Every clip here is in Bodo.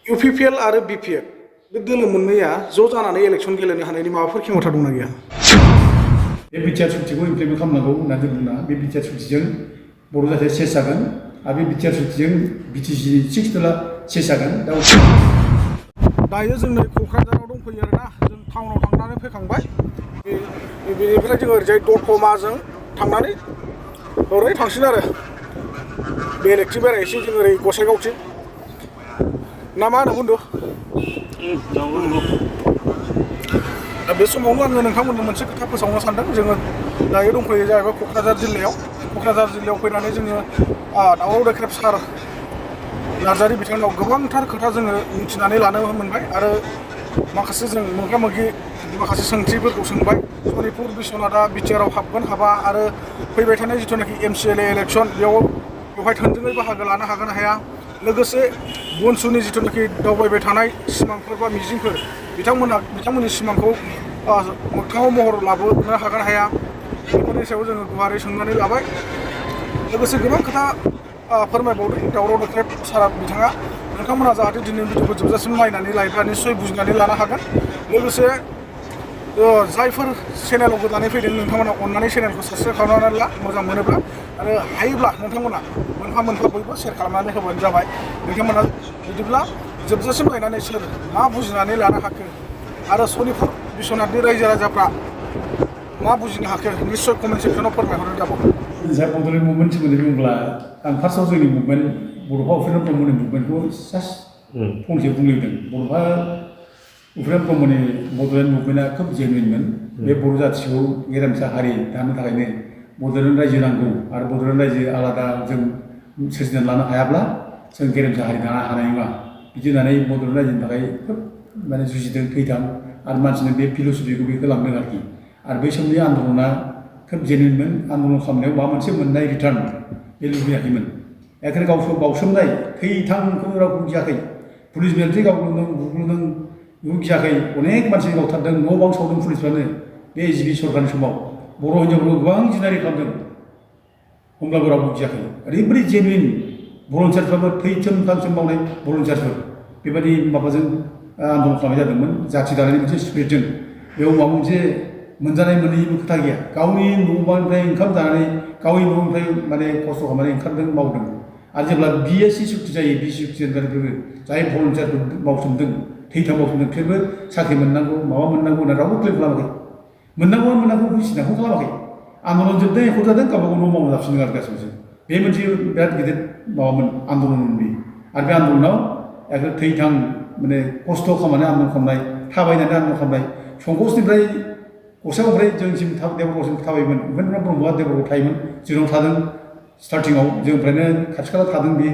UPPL आरो BPF बे दोलो मोननैया ज' जानानै इलेक्सन गेलेनो हानायनि माबाफोर खेमथा दंना गैया? बे बिटिआर सुक्तिखौ इमप्लिमेन्ट खालामनांगौ होनना जों बुंना बे बिटिआर सुक्तिजों बर' जाथिया सेस जागोन आरो बे बिटिआर सुक्तिजों बिटिसि 6 दला सेस जागोन। दायो जों नै क'क्राझाराव दंफैयो आरोना, जों टाउनाव थांनानै फैखांबाय। बेनिफ्राय जों ओरैजाय दतमाजों थांनानै ओरै थांसिन आरो बेलेगथिं बेरायनोसै जों ओरै गसाइगावथिं ना मा होनो बुन्दु? दा बे समावनो आङो नोंथांमोननो मोनसे खोथा फोसावनो सानदों। जोङो दायो दंफैयो जाहैबाय क'क्राझार जिल्लायाव फैनानै जोङो दावराव देख्रेब सार नार्जारि बिथांनाव गोबांथार खोथा जोङो मिथिनानै लानो मोनबाय आरो माखासे जों मोगा मोगि माखासे सोंथिफोरखौ सोंबाय। सनितपुर बिश्वनाथआ बिटिआरआव हाबगोन हाबा आरो फैबाय थानाय जिथुनाखि MCLA इलेक्सन बेवहाय थोंजोङै बाहागो लानो हागोन ना हाया, लोगोसे बनसुनि जिथुनाखि दावबायबाय थानाय सिमांफोर बा मिजिंफोर बिथांमोननि सिमांखौ मोगथाङाव महर लाबोनो हागोन ना हाया, बेफोरनि सायाव जोङो गुवारै सोंनानै लाबाय। लोगोसे गोबां खोथा फोरमायबावदों दावराव देख्रेब सारा बिथाङा। नोंथांमोना जाहाथे दिनै भिडिअखौ जोबजासिम नायनानै लायोब्ला निस्सय बुजिनानै लानो हागोन। लोगोसे जायफोर चेनेलाव गोदानै फैदों नोंथांमोना अननानै चेनेलखौ साबस्क्राइब खालामनानै ला, मोजां मोनोब्ला आरो हायोब्ला नोंथांमोना मोनफा बयबो शेयार खालामनानै होबानो जाबाय। नोंथांमोना बिदिब्ला जोबजासिम नायनानै सोर मा बुजिनानै लानो हाखो आरो सनितपुर बिश्वनाथनि रायजो राजाफ्रा मा बुजिनो हाखो निस्सय कमेन्ट सेक्सनाव फोरमायहरनो जाबाय। जा बड'लेण्ड मुभमेन्ट सोमोन्दै बुङोब्ला आं फार्स्टआव जोंनि मुभमेन्ट बड'फा उपेन्द्र ब्रह्मनि मुभमेन्टखौ जास्ट फंसे बुंलायदों। बड'फा उपेन्द्र ब्रह्मनि बड'लेण्ड मुभमेन्टआ खोब जेनुइनमोन। बे बर' जाथिखौ गेरेमसा हारि दानो थाखायनो बड'लेण्ड रायजो नांगौ आरो बड'लेण्ड रायजो आलादा जों सोरजिनानै लानो हायाब्ला जों गेरेमसा हारि दानो हानाय नङा बिदि होननानै बड'लेण्ड रायजोनि थाखाय खोब माने जुजिदों थैथां आरो मानसिनो बे फिल'सफिखौ बे होलांदों आरोखि। आरो बै समनि आन्दलना खोब जेनुइनमोन। आन्दलन खालामनायाव माबा मोनसे मोननाय रिटार्न बे लुबैयाखैमोन। एखायनो गावसोर बावसोमनाय थैथांखौ रावबो गियाखै। पुलिस बेरेन्थि गावग्लुंदों बुग्लुंदों बेखौ गियाखै। अनेक मानसि गावथारदों, न' बां सावदों पुलिसफ्रानो बे एजिपि सरकारनि समाव। बर' हिन्जावफोरखौ गोबां जिनारि खालामदों, होमब्लाबो रावबो गियाखै। ओरैबायदि जेनुइन भलुन्टियारफ्राबो थैथों थांथों मावनाय भलुन्टियारफोर बेबायदि माबाजों आन्दलन खालामनाय जादोंमोन जाथि दानायनि मोनसे स्पिरिटजों। बेयाव माबा मोनसे मोनजानाय मोनैनिबो खोथा गैया। गावनि न' बांनिफ्राय ओंखाम जानानै गावनि न'निफ्राय माने खस्थ' खालामनानै ओंखारदों मावदों। आरो जेब्ला BSc सुक्ति जायो, बि सुक्तिनिफ्रायबो जाय भलुन्टियारफोर मावसोमदों थैथां मावसोमदों बिसोरबो साख्रि मोननांगौ माबा मोननांगौ होनना रावबो क्लेम खालामाखै। मोननांगौ बुजिनायखौ खालामाखै। आन्दलन जोबदों एख' जादों गावबागाव न' मावना जाफिनदों आरो गासैबो। बे मोनसे बिराद गिदिर माबामोन आन्दलनमोन बे। आरो बे आन्दलनाव एखे थैथां माने खस्थ' खालामनानै आन्दलन खालामनाय, थाबायनानै आन्दलन खालामनाय। संकसनिफ्राय गसाइगावनिफ्राय जोंनिसिम देबरगावसिम थाबायोमोन। उपेन्द्र ब्रह्मआ देबरगावआव थायोमोन, जोंनाव थादों स्टार्टिंआव जोंनिफ्रायनो खाथि खाला थादों बे।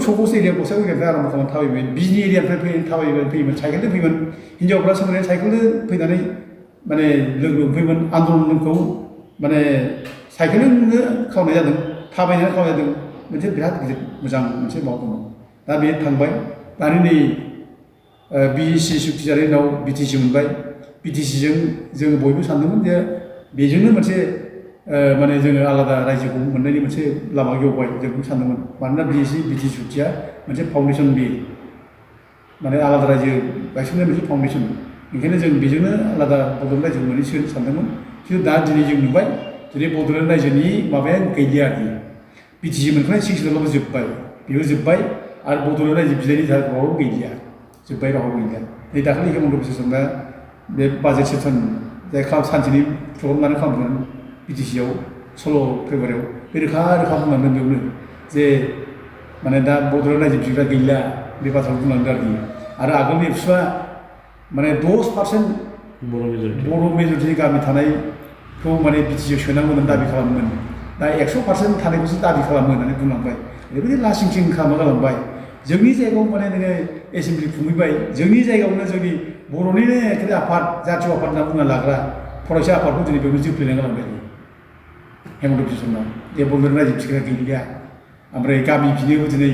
संकस एरिया गसाइगाव एरियानिफ्राय आराम्भ खालामनानै थाबायोमोन। बिजनि एरियानिफ्राय थाबायोमोन साइकेलजों फैयोमोन। हिन्जावफ्रा सोंनानै साइकेलजों फैनानै माने लोगो मोनफैयोमोन। आन्दलनखौ माने साइकेलजोंनो खालामनाय जादों, थाबायनानै खालामनाय जादों। मोनसे बिराद गिदिर मोजां मोनसे माबा दङ। दा बे थांबाय। दानि नै BSc सुक्ति जानायनि उनाव BTC मोनबाय। BTCजों जोङो बयबो सानदोंमोन जे बेजोंनो मोनसे माने जोङो आलादा रायजोखौ मोननायनि मोनसे लामा गेवबाय जों बेखौ सानदोंमोन। मानोना BTC सुक्तिया मोनसे फाउन्डेसन बे माने आलादा रायजो गायसननाय मोनसे फाउन्डेसन। ओंखायनो जों बेजोंनो आलादा बड'लेण्ड रायजो मोनहैसो सानदोंमोन। खिन्थु दा दिनै जों नुबाय दिनै बड'लेण्ड रायजोनि माबाया गैलिया आरोखि। BTC मोनखानाय 6 दलाबो जोब्बाय, बेबो जोब्बाय आरो बड'लेण्ड रायजो बिलाइनि रावबो गैलिया, जोब्बाय रावबो गैलिया। नै दाखालि हेमन्त बिश्वशर्माया बे बाजेट सेसन जाय सानसेनि प्रग्राम लानानै खालामदोंमोन BTCआव 16 फेब्रुवारियाव बे रोखा बुंलांदों बेयावनो जे माने दा बड'लेण्ड रायजो बिग्रा गैला बे बाथ्राखौ बुंलांदों आरोखि। आरो आगोलनि एबसुआ माने 10% बर' मेजरिटि गामि थानायखौ माने BTCआव सोनांगौ होननानै दाबि खालामोमोन। दा 100% थानायखौसो दाबि खालामो होननानै बुंलांबाय। ओरैबायदि लासिं सिं खालामना गालांबाय। जोंनि जायगायाव माने नोङो एसेमब्लि खुंहैबाय, जोंनि जायगायावनो जोंनि बर'निनो एखे आफाद जातीय आफाद होनना बुंना लाग्रा फरायसा आफादखौ दिनै बेयावनो जोफ्लेना गालांबाय हेमन्त बिश्वशर्मा। जे बड'लेण्ड रायजो बिग्रा गैलिया। ओमफ्राय गामि बिनोबो दिनै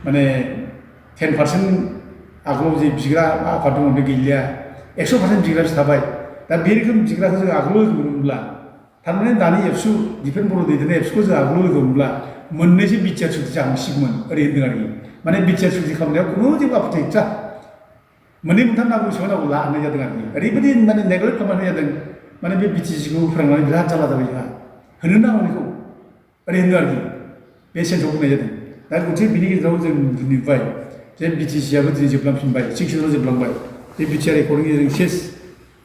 माने 10% आगोलाव जे बिग्रा आफाद दङ बे गैलिया, 100% बिग्रासो थाबाय। दा बे रोखोम बिग्राखौ जों आगोलाव लोगो मोनोमोनब्ला, थारमाने दानि एबसु दिफेन बर' दैदेननाय एबसुखौ जों आगोलाव लोगो मोनब्ला मोननैसो बिटिआर सुक्ति जाहांसिगौमोन ओरै होन्दों आरोखि। माने बिटिआर सुक्ति खालामनायाव खुनु जेबो आपत्ति गैया मोननै मोनथाम नांगौ सोनांगौ लानाय जादों आरोखि ओरैबायदि माने नेग्लेक्ट खालामनाय जादों माने बे बिटिसिखौ फोरोंनानै बिराद जारला जाबाय जोंहा होनो नांगौ बेखौ ओरै होनो आरोखि बे सेन्सआव बुंनाय जादों दा गथिखे बिनि गेजेराव जों नुबाय जे बिटिसिआबो दिनै जोबलांफिनबाय 6 सेसनाव जोबलांबाय बे बिटिआर रेकर्डिं गेजेरजों सेस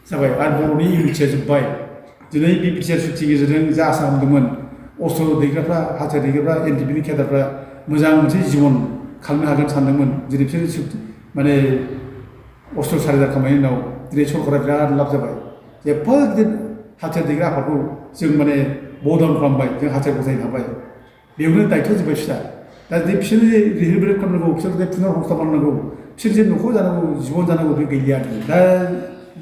जाबाय आरो बर'नि इउनिटिया जोब्बाय दिनै बे बिटिआर सुक्तिनि गेजेरजों जा आसा खालामदोंमोन अस्त्र दैग्राफ्रा हाथियार दैग्राफ्रा एनडिपिनि केडारफ्रा मोजां मोनसे जिबन खांनो हागोन सानदोंमोन दिनै बिसोर माने अस्त्र सारेजार खालामनायनि उनाव दिनै सरकारा बिराद लाब जाबाय जे एफा गिदिर हाथियार दैग्रा आफादखौ जों माने बडाउन खालामबाय जों हाथियार गथायनो हाबाय बेयावनो दायथ' जोब्बाय फिसा दा जे बिसोर रिहेबिलिट खालामनांगौ बिसोर जे पुनर हस्था खालामनांगौ बिसोर जे न'खर जानांगौ जिबन जानांगौ बे गैलिया आरोखि दा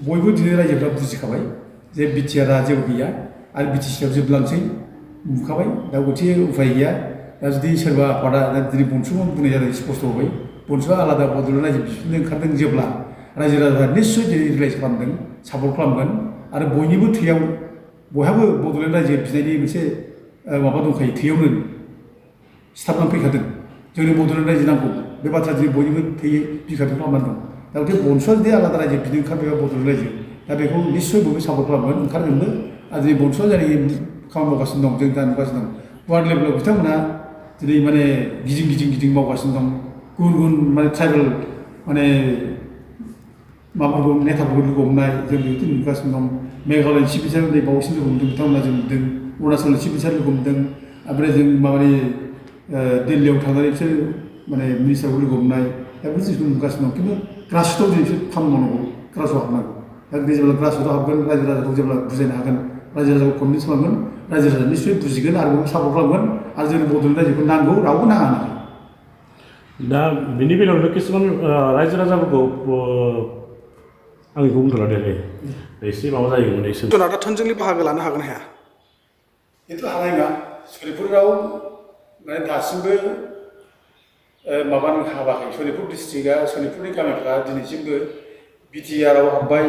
बयबो दिनै रायजोफ्रा बुजिखाबाय जे बिटिआरआ जेबो गैया आरो बिटिसिआव जोबलांसै नुखाबाय दा गथिखे उफाय गैया दा जुदि सोरबा आफादा दिनै बनसुखौ बुंनाय जादों स्पस्त'यै बनसुआ आलादा बड'लेण्ड रायजो बिफिननो ओंखारदों जेब्ला रायजो राजाफ्रा निस्सय दिनै रिलाइज खालामदों सापर्ट खालामगोन आरो बयनिबो थैयाव बयहाबो बड'लेण्ड रायजो बिनायनि मोनसे माबा दंखायो थैयावनो सिथाबनानै फैखादों जोंनि बड'लेण्ड रायजो नांगौ बे बाथ्रा दिनै बयनिबो थैयै बिखाखौ खालामनानै दं दा गथिखे बनसुआ जुदि आलादा रायजो बिनो ओंखारबाय बड'लेण्ड रायजो दा बेखौ निस्सय बयबो सापर्ट खालामगोन ओंखारगोनबो आरो दिनै बनसुआ जायनाखि खामानि मावगासिनो दं जों दा नुगासिनो दं वार्ड लेभेलाव बिथांमोना दिनै माने गिदिं मावगासिनो दं गुबुन गुबुन माने ट्राइबेल माने माबाफोरखौ नेताफोरखौ लोगो हमनाय जों बेखौ नुगासिनो दं मेघालयनि चिफ मिनिस्टार नै बावैसो लोगो हमदों बिथांमोना जों नुदों अरुणाचलनि चिफ मिनिस्टार लोगो हमदों ओमफ्राय जों माबानि दिल्लीयाव थांनानै बिसोर माने मिनिस्टारखौ लोगो हमनाय दा बेफोर जिनिसखौ नुगासिनो दं खिन्थु ग्रासरुटआव दिनै बिसोर खामानि मावनांगौ ग्रासरुटआव हाबनांगौ दा दिनै जेब्ला ग्रासरुटआव हाबगोन रायजो राजाखौ जेब्ला बुजायनो हागोन रायजो राजाखौ कनभिन्स खालामगोन रायजो राजाया निस्सय बुजिगोन आरो बेखौ सापर्ट खालामगोन आरो जोंनि बड'लेण्ड रायजोखौ नांगौ रावबो नाङा होनाखै दा बिनि बेलायावनो किसुमान रायजो राजाफोरखौ आं बेखौ बुंथ'ला दे एसे माबा जायोमोन एसे जुनारा थोंजोङै बाहागो लानो हागोन हाया बेथ' हानाय नङा सनितपुराव माने दासिमबो माबानो हाबाखै सनितपुर डिस्ट्रिक्टआ सनितपुरनि गामिफ्रा दिनैसिमबो बिटिआरआव हाब्बाय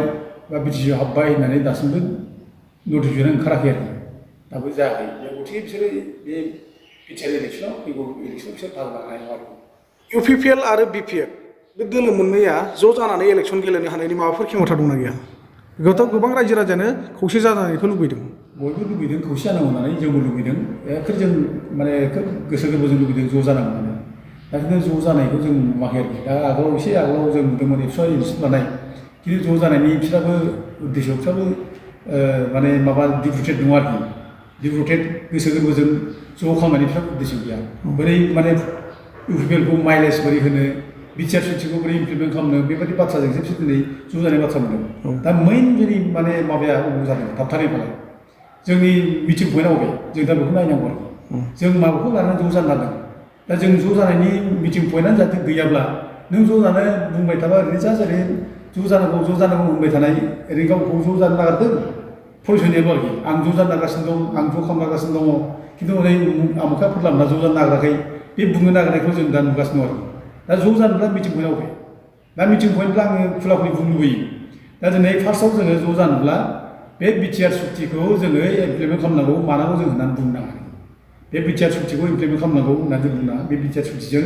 बा बिटिसिआव हाब्बाय होननानै दासिमबो नटिफिकेसन ओंखाराखै आरोखि दाबो जायाखै गथिखे बिसोरो बे बिटिआर इलेक्सनाव फैगौ इलेक्सनाव बिसोर बाहागो लानो हानाय नङा आरोखि इउपिपिएल आरो बिपिएफ बे दोलो मोननैया ज' जानानै इलेक्सन गेलेनो हानायनि माबाफोर खेमथा दंना गैया बेखौथ' गोबां रायजो राजायानो खौसे जानायखौ लुबैदों बयबो लुबैदों खौसे जानांगौ होननानै जोंबो लुबैदों एखे जों माने खोब गोसो गोरबोजों लुबैदों ज' जानांगौ होननानै दा खिन्थु ज' जानायखौ जों नुवाखै आरोखि दा आगोलाव एसे आगोलाव जों नुदोंमोन एबसुआ इलेक्सन लानाय खिन्थु ज' जानायनि बिसोराबो उद्देश्य बिसोराबो माने माबा डिभटेड नङा आरोखि डिभटेड गोसो गोरबोजों ज' खालामनायनि बिसोरहा उद्देश्य गैया बोरै माने इउपिपिएलखौ माइलेज बोरै होनो बिटिआर सुक्तिखौ बोरै इमप्लिमेन्ट खालामनो बेबायदि बाथ्राजोंसो बिसोर दिनै ज' जानाय बाथ्रा मोनदों दा मेइन जोंनि माने माबाया अबाव जादों थाबथानाय फालाय जोंनि मिटिं पइन्टआ अबे जों दा बेखौ नायनांगौ आरोखि जों माबाखौ लानानै ज' जानो लादों दा जों ज' जानायनि मिटिं पइन्टआनो जाहाथे गैयाब्ला नों ज' जानो बुंबाय थाबा ओरैनो जेरै ज' जानांगौ होनबाय थानाय ओरै गावखौ ज' जानो नागिरदों फरायसनायाबो आरोखि आं ज' जानो नागासिनो दं आं ज' खालामगासिनो दङ खिन्थु ओरै आमुखा फोरलामना ज' जानो नागिराखै बे बुंनो नागिरनायखौ जों दा नुगासिनो दं आरोखि दा ज' जानोब्ला मिटिं पइन्टआव फै दा मिटिं पइन्टब्ला आङो खुला खुलि बुंनो लुबैयो दा दिनै फार्स्टआव जोङो ज' जानोब्ला बे बिटिआर सुक्तिखौ जोङो इमप्लिमेन्ट खालामनांगौ मानांगौ जों होननानै बुंनो नाङा बे बिटिआर सुक्तिखौ इमप्लिमेन्ट खालामनांगौ होननानै जों बुंनो नाङा बे बिटिआर सुक्तिजों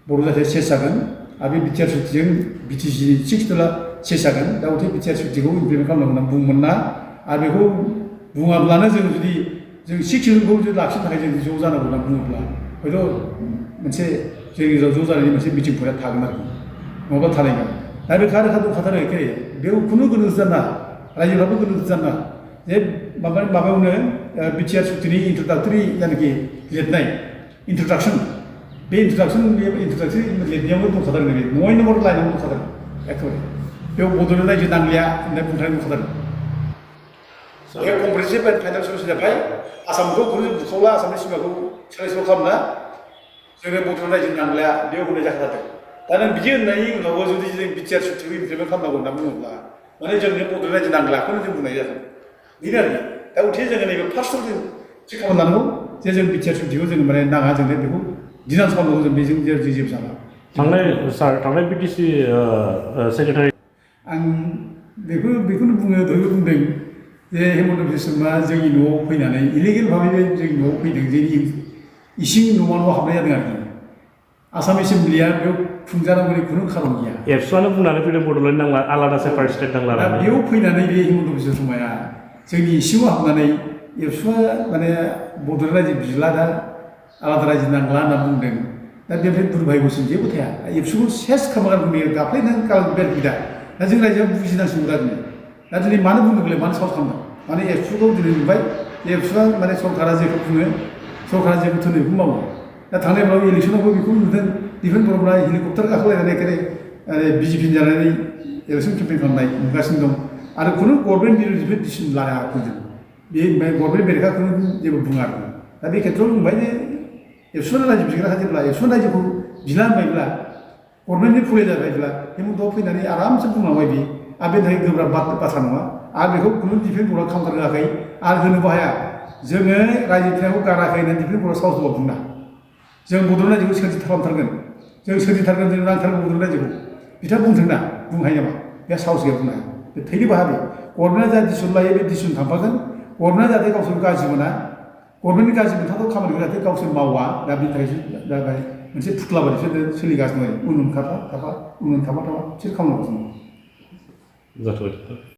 बर' जाथिया सेस जागोन आरो बे बिटिआर सुक्तिजों बिटिसि 6 दला सेस जागोन दा गथे बिटिआर सुक्तिखौ इमप्लिमेन्ट खालामनांगौ होननानै बुंमोन ना आरो बेखौ बुङाब्लानो जों जुदि जों 6 सिडुलखौ जुदि लाखिनो थाखाय जों ज' जानांगौ होनना बुङोब्ला हयथ' मोनसे जोंनि गेजेराव ज' जानायनि मोनसे मिटिं पइन्टआ थागोन आरोखि नङाबा थानाय नङा दा बे रोखा दंखाथारो एखे बेयाव खुनु गोनो जाना रायजोफ्राबो गोनो जाना जे माबायावनो बिटिआर सुक्तिनि इन्ट्रडाक्टरि जायनाखि लिरनाय इन्ट्रडाक्सन बे इन्ट्रडाक्सन लिरनायावनो दंखाथारो बे 9 नम्बर लाइनावनो दंखाथारो एखेबारे बेयाव बड'लेण्ड रायजो नांलिया होननाय बुंथाय दंखाथारो बे कमप्रिहेन्सिभ एन्ड फाइनाल सलिउसन जाबाय आसामखौ खुनु बुखावला आसामनि सिमाखौ सोलाय सोल' खालामना जोङो बड'लेण्ड रायजो नांलिया बेयाव होनाय जाखाथारदों दा नों बिदि होननायनि उनावबो जुदि जों बिटिआर सुक्तिखौ इमप्लिमेन्ट खालामनांगौ होनना बुङोब्ला माने जोंनि बड'लेण्ड रायजो नांलाखौनो जों बुंनाय जादों बेनो आरोखि दा उथे जोङो नैबे फार्स्टआव जों थि खालामनांगौ जे जों बिटिआर सुक्तिखौ जों माने नाङा जोंनो बेखौ डिनाउन्स खालामनांगौ जों बेजों जेबो जाला थांनाय बिटिसि सेक्रेटारि आं बेखौनो बुङो दहायबो बुंदों जे हेमन्त बिश्वशर्मा जोंनि न'आव फैनानै इलिगेल भाबै जोंनि न'आव फैदों जे इसिं न'आव हाबनाय जादों आरोखि आसाम एसेम्ब्लिया बेयाव खुंजानांगौनि खुनु खारन गैया एबसुआनो बुंनानै फैदों बड'लेण्ड नांला आलादा सेपारेट स्टेट नांला दा बेयाव फैनानै बे हिमन्त बिश्व शर्माया जोंनि इसिङाव हाबनानै एबसुआ माने बड'लेण्ड रायजो बिला दा आलादा रायजो नांला होनना बुंदों दा बेनिफ्राय दुर्भाग्यसिन जेबो थाया एबसुखौ सेस खालामनानै बुंनाया गाफ्लायनानै गालांबाय आरोखि दा जों रायजोआ बुजिनांसिगौ दा दिनै मानो बुंदोंलाय मानो साहस खालामदों माने एबसुखौ दिनै नुबाय एबसुआ माने सरकारा जेखौ बुङो सरकारा जेखौ थोनो बेखौ मावो दा थांनायफ्राव इलेक्सनावबो बेखौ नुदों दिफेन बर'फ्रा हेलिकप्टार गाखोलायनानै एखेबारे बिजेपि जानानै इलेक्सन केम्पेइन खालामनाय नुगासिनो दं आरो खुनु गभर्नमेन्ट बिरुद्ध डिसिसन लायाखै जों बे गभर्नमेन्ट बेरेखा खुनु जेबो बुङा आरो दा बे खेत्रआव बुंबाय जे एबसुआ रायजो बिग्राखा जेब्ला एबसुआ रायजोखौ बिला होनबायब्ला गभर्नमेन्टनि फुलि जाबायब्ला हेमन्तआ फैनानै आरामसे बुंलांबाय बि आरो बेनि थाखाय गोब्राब बाथ्रा नङा आरो बेखौ खुनु डिफेन बर्डआ काउन्टार होआखै आरो होनोबो हाया जोङो रायजो बिनायखौ गाराखै होननानै डिफेन बर्डआ साहस दङ बुंना जों बड'लेण्ड रायजोखौ सोरजित खालामथारगोन जों सोरजिथारगोन जों नांथारगौ बड'लेण्ड रायजोखौ बिथाङा बुंथों ना बुंनो हायो नामा बे साहस गैया बुंनो हाया बे थैनोबो हाया बे गभर्नमेन्टआ जा डिसिसन लायो बे डिसिसन थांफागोन गभर्नमेन्टआ जाहाथे गावसोर गाज्रि मोना गभर्नमेन्टनि गाज्रि मोनथावथाव खामानिखौ जाहाथे गावसोर मावा दा बेनि थाखायसो दा मोनसे फुथ्ला बायदिसो सोलिगासिनो दं उन थाबा बिसोर खामानिगासिनो दं जाथ'बाय